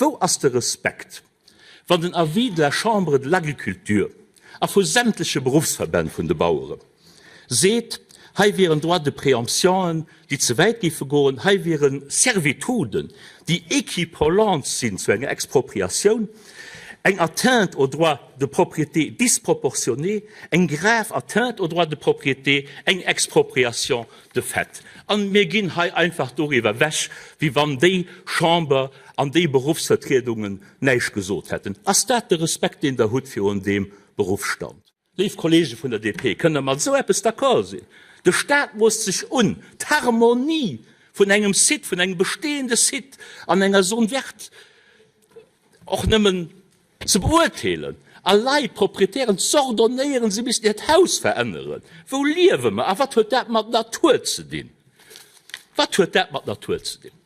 Wou ass de Respekt, wann den Avis de la Chambre de l'Agriculture a vu sämtleche Beruffsverbänn vun de Bauere seet, hei wieren Droits de préemptionen, déi ze wäit géife goen, hei wiere Servituden, déi équipollent sinn zu enger Expropriatioun, eng Atteinte au droit de propriété disproportionnée, eng grave Atteinte au droit de propriété, eng Expropriation de fait. A mir ginn hei einfach doriwwer ewech, wéi wann déi Chamber an déi Beruffsvertriedungen näischt gesot hätten. Ass dat de Respekt, deen Der hutt virun deem Beruffsstand? Léif Kollege vun der DP, kënnt Der mat esou eppes d'accord sinn? De Staat moosst sech un, d'Harmonie vun engem Site, vun engem bestehende Site an enger Zone verte och nëmmen ze beurteelen a Leit, Proprietären z'ordonnéieren, se missten hiert Haus veränneren. Wou liewe mer a wat huet dat mat Natur ze dinn? Wat huet dat mat Natur ze dinn?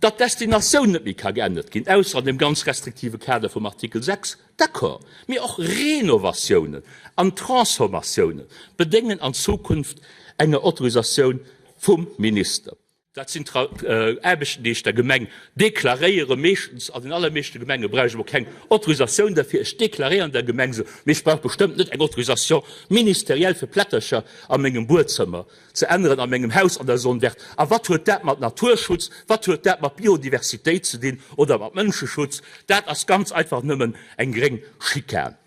Datt d'Destinatioun net méi ka geännert ginn, ausser an deem ganz restriktive Kader vum Artikel 6, d'accord. Mee och Renovatiounen an Transformatiounen bedéngen an Zukunft enger Autorisatioun vum Minister. Dat sinn Aarbechten, déi ech der Gemeng deklaréieren. Meeschtens, an den allermeeschte Gemenge brauch ech emol keng Autorisatioun derfir. Ech deklaréieren der Gemeng se, mee ech brauch bestëmmt net eng Autorisation ministérielle fir Plättercher a mengem Buedzëmmer ze änneren, a mengem Haus an der Zone verte. A wat huet dat mat Naturschutz, wat huet dat mat Biodiversitéit ze dinn oder mat Mënscheschutz? Dat ass ganz einfach nëmmen eng gréng Schikan.